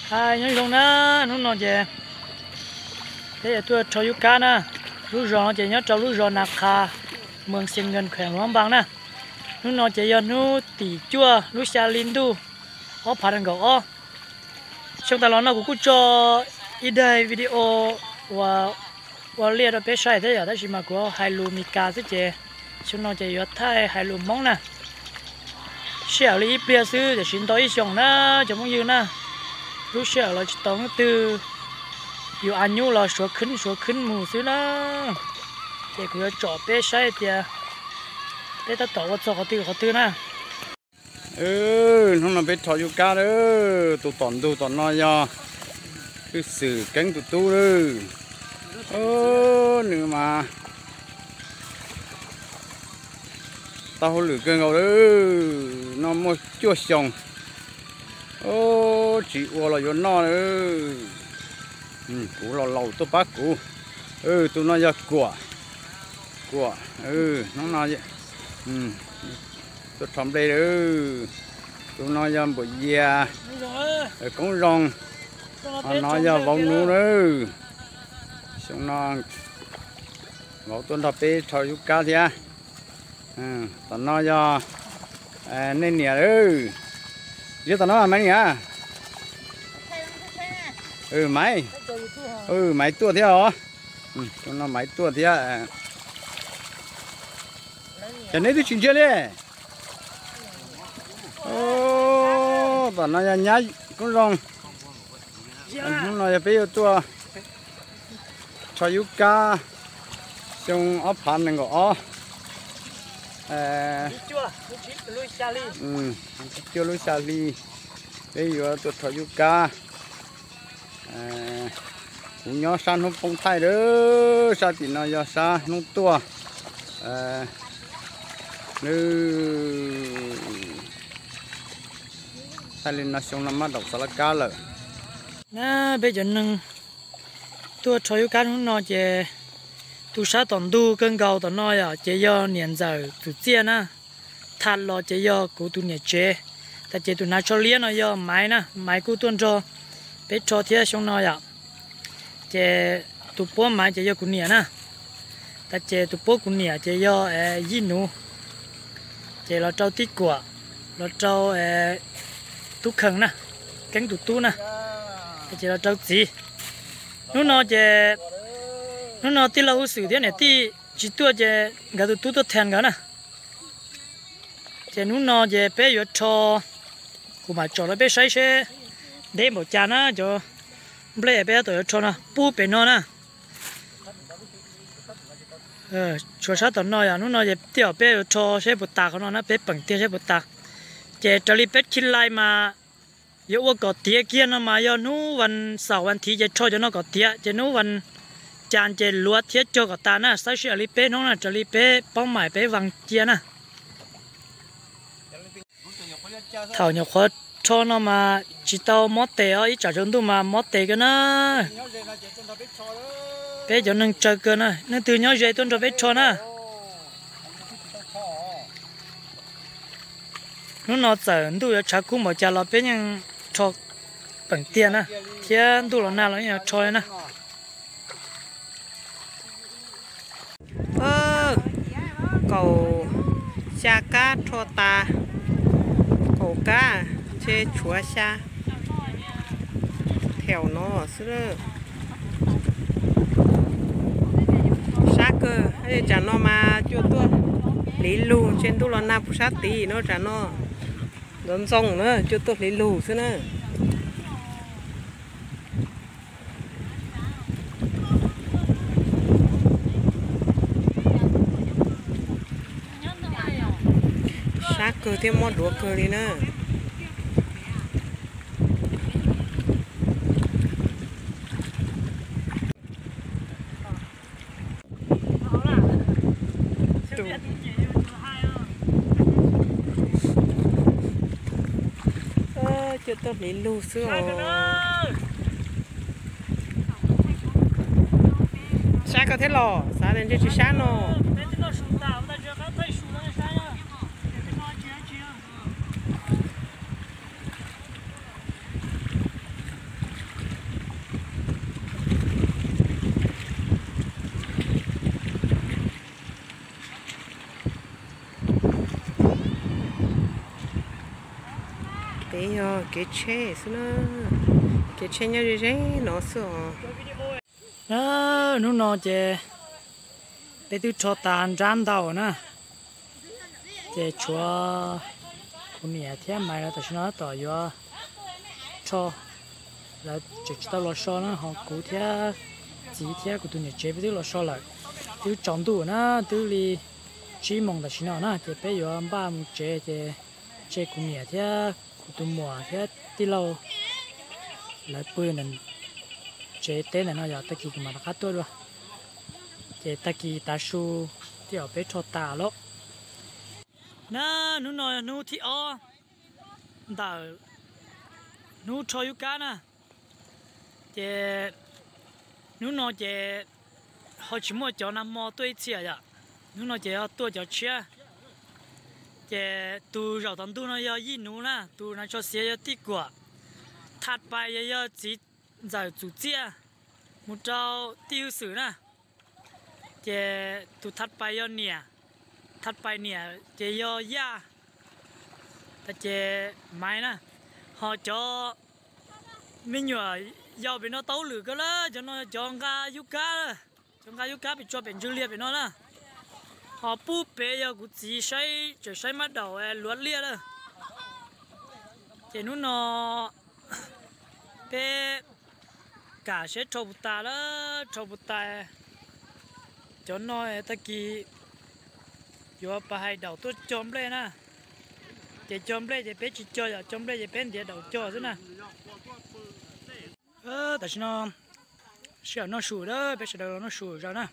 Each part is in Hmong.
Hi, nyob zoo na, hnub no ces peb yuav tuaj rho yub kab na. Lub zos no ces nyob rau lub zos Nas Qha, moos Xiav Nkees, kheem Luam Npas na. Hnub no ces yog hnub tim cuaj lub xya hli ntuj ob phav nees nkaum ob. Xyoo tas los no kuv kuj tso ib daim video ua, ua liaj rau peb saib thiab yom, tab sis mas kuv hais lus Mis Kas xwb ces xyoo no ces yuav thaij hais lus Hmoob na. Sij hawm li ib pliag xwb tiam sis nto ib xyoos na cov phooj ywg na. Lub sij hawm los tsis tau leej twg, yus a nyub los suav khwb suav khwb mus xwb na. Ces kuv yuav tsom peb saib tias peb tab tom ua txog qhov twg qhov twg na. Hnub no peb rho yub kab lawm, tus tom ntug tom no yog Hwj Xwm Keeb tus tub lawm. Nws mas tau hauj lwm kawg nkaus lawm, no muaj cuaj xyoos. Tsis ua los yuav noj lawm. Kuv los laus tuaj pab kuv. Tus no yog Kuam, Kuam, hnub no tuaj rho nplej lawm. Tus no yog Npuam Yias, Koob Zoo, ho no yog Vauv Nuv lawm. Xyoo no Vauv tuaj nrog peb rho yub kab thiab. Tom no yog nej niam lawm. Yog tom no Maiv niam. Maiv, Maiv tuaj thiab os. Xyoo no Maiv tuaj thiab. Ces neb twb tsis ntsia li. Tom no yog nyab Koob Zoo. Hnub no yog peb yuav tuaj rho yub kab xyoo ob phav nees nkaum ob. Cuaj lub xya hli, peb yuav tuaj rho yub kab. Kuv nyob sab hnub poob thaij lawm, sab tim no yog sab hnub tuaj. Nws thaij li no xyoo no mab daum xav laj kab lawm. Na, peb cov neeg tuaj rho yub kab hnub no ces tus sab tom ntug kawg nkaus tom no yom, ces yog niam ntxawm Txum Txiaj na. Tham los ces yog kuv tus niam tsev. Tas ces tus hnav tsho liab no yog Maiv na, Maiv kuj tuaj nrog peb rho thiab xyoo no yom. Ces tus puab Maiv ces yog kuv niam na. Tas ces tus puab kuv niam ces yog Yij Nuv. Ces los rau tij Kuam, los rau tub Khees na, Keeb tus tub na. Tas ces los rau txiv. Hnub no ces, hnub no tij laug Hwj Xwm thiab niam tij tsis tuaj ces nkawd tus tub tuaj tham nkawd na. Ces hnub no ces peb yuav rho, kuv mam tsom rau peb saib seb deb npaum cas na cov nplej peb tab tom yuav rho no pub pem no na. Tshuav sab tom no yom, hnub no ces tej zaum peb yuav rho seb puas tas qhov no na, peb peem tiag seb puas tas. Ces raws li peb khi lais mas yuav ua kom tiav kiag no mas yog hnub vas xaum vas thiv ces rho cov no kom tiav, ces hnub vas cas ces luav thiab cog kom tas na, saib sij hawm li peb hnub na, raws li peb paub mais peb vas cia na. Thaum nyuam qhuav rho no mas tsis tau mob tes os, ib tsam tsaus ntuj mas mob tes kawg na. Peb cov neeg tsawg kawg na, leej twg nyob ze tuaj nrog peb rho na. Hnub no txawm ntuj yuav tshav kub npaum cas los peb yeej rho peem tiag na, thiab ntuj los nag los yeej yuav rho li na. Kaum xya kab rho tas, kaum kab ntshe tshuav xya thaum no xwb. Sab kawg, tsam no mas cua tuaj hliv lug, ntshe ntuj los nag puag sab tid no, tsam no ntxoov ntxoo na, cua tuaj hliv lug xwb na. Sab kawg thiab mob duav kawg li na. Cua tuaj hliv lug xwb os. Sab kawg thiab los xav tias ntshe tsis sab no. Hnub no txawm ntuj yuav tshav kub npaum cas los peb yeej rho peem tiag na, thiab ntuj los nag los yeej yuav rho li na. Yog kev tsheb xwb na, kev tsheb nyob ze ze no xwb os. Na, hnub no ces peb twb rho tas nrab ntau na, ces tshuav kuv niam thiab Maiv lawv tam sim no tab tom yuav rho, lawv tseem tsis tau los so na, ho kuv thiab txiv thiab kuv tus niam tsev peb twb los so lawm. Twb tsaus ntuj na, twb li tsib moos tam sim no na, ces peb yuav npaj mus tsev ces tseg kuv niam thiab kuv tus muam thiab tij laug lawv pw ntawm tsev teb ntawm no yog tag kis kuv mam rov qab tuaj dua. Ces tag kis tav su tej zaum peb rho tas lawm. Na, hnub no yog hnub thib ob ntawm hnub rho yub kab na. Ces hnub no ces ho tsis muaj cov nag hmo tuaj ib txhia yom, hnub no ces ho tuaj cov tshiab. Ces tus zaum tom ntug no yog yij nuv na, tus nas tso xiav yog tij kuam, thaj pais yog txiv ntxawm txum txiaj mus rau tij hwj xwm na. Ces tus thaj pais yog niam, thaj pais niam ces yog yaj, ces Maiv na. Ho cov me nyuam yaus pem no tau lwm kawg lawm, cov no cov nqa yub kab, cov nqa yub kab pem tso pem ntswg liag pem no na. Ho pub pem yog kuv txiv saib, tseem saib mab daum luav liaj lawm. Ces hnub no peb kam seb rho puas tas lawm, rho puas tas. Cov no tag kis yuav pas hais daum tuaj cog nplej na. Ces cog nplej ces peb tsis cog yom, cog nplej ces peb ntiav daum cog xwb na. Tam sim no sij hawm noj su na, peb sawv daws los noj su zog na,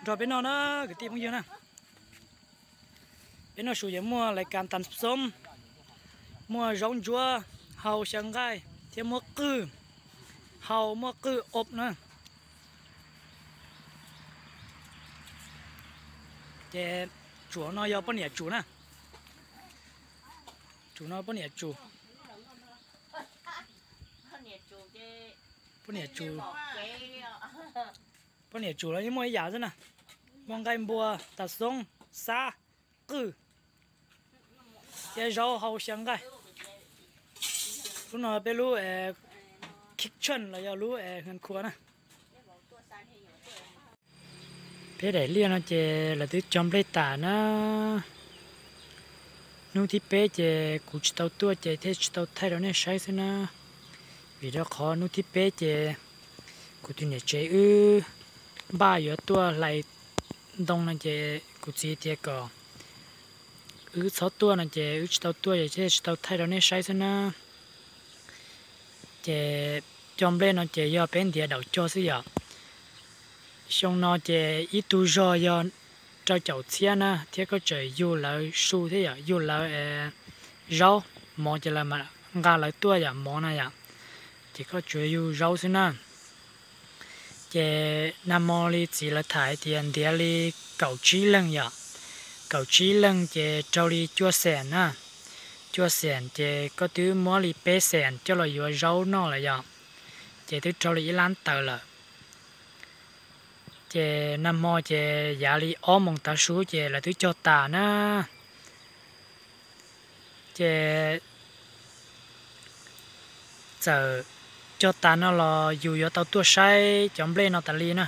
nrog peb noj na kwv tij phooj ywg na. Peb noj su ces muaj lais kas tas xoob, muaj zaub ntsuab, hau xyaw nqaij thiab muab qwj, hau muaj qwj ob na. Ces tsuam no yog poj niam tsum na. Tsum no poj niam tsum. Poj niam tsum, poj niam tsum los yeej muaj ib yam xwb na. Muaj nqaij npua, tas xoob, xab, qwj thiab zaub hau xyaw nqaij. Lub no peb lub kitchen los yog lub hwv khua na. Peb daim liaj no ces lawv twb cog nplej tas na. Hnub thib peb ces kuv tsis tau tuaj ces thiaj tsis tau thaij rau nej saib xwb na. Vim rau qhov hnub thib peb ces kuv tus niam tsev wb npaj yuav tuaj hlais ntoo no ces kuv txiv tias kom wb txhob tuaj no ces wb tsis tau tuaj ces thiaj tsis tau thaij rau nej saib xwb na. Ces cog nplej no ces yog peb ntiav daum cog xwb yom. Xyoo no ces ib tug zog yog rau caum txhiab na, thiab koj tseem yug lawv su thiab yom, yug lawv zaub, mov ces lawv mam nqa lawv tuaj yom, mov na yom. Ces koj tsuas yug zaub xwb na. Ces nag hmo li txiv lawv tham hais tias ntiav li kaum tsib leeg yom, kaum tsib leeg ces raug li cuaj xees na. Cuaj xees ces koj twb muab li peb xees coj los yuav zaub noj lawm yom, ces twb raug li ib lab tawm lawm. Ces nag hmo ces yav li ob moos tav su ces lawv twb cog tas na. Ces txawm cog tas no los yus yuav tau tuaj saib cov nplej no tas li na.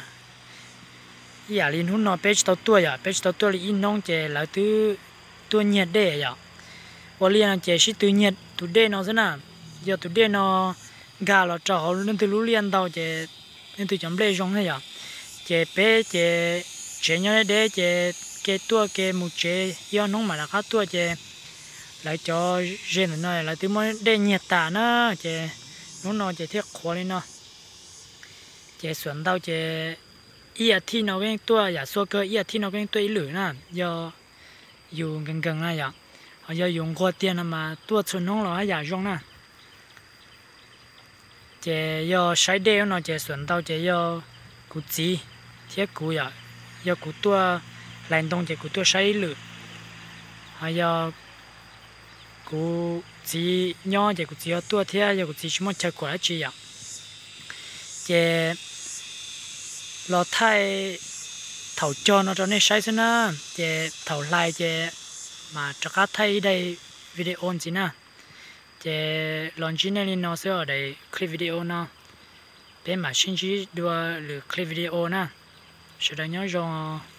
Ib yam li hnub no peb tsis tau tuaj yom, peb tsis tau tuaj li ib hnub ces lawv twb tuaj nyiag dej yom. Ua liaj no ces sib tw nyiag tus dej no xwb na. Yog tus dej no nkag los rau hauv leej twg lub liaj ntau ces leej twg cov nplej zoo thiab yom. Ces peb ces tsev nyob deb deb ces ke tuaj ke mus tsev, ib ob hnub mam rov qab tuaj ces lawv cov ze ntawm no lawv twb muab dej nyiag tas na. Ces hnub no ces thiaj qhuav li no. Ces xuam ntau ces ib as thiv no koj yeej tuaj, yam xua kawg ib as thiv no koj yeej tuaj ib lwm na, yog yus nkees nkees na yom. Ho yog yus nquag tiag no mas tuaj txhua hnub los haj yam zoo na. Ces yog saib dej no ces xuam ntau ces yog kuv txiv thiab kuv yom, yog kuv tuaj hlais ntoo ces kuv tuaj saib ib lwm. Ho yog kuv txiv nyob ces kuv txiv ho tuaj thiab, yog kuv txiv tsis muaj chaw kuam dab tsi yom. Ces los thaij thaum cog no rau nej saib xwb na, ces thaum hlais ces mam rov qab thaij ib daim video ntxiv na. Ces los ntsib nej li no xwb os daim clip video no. Peb mam sib ntsib dua lwm clip video na. Sawv daws nyob zoo.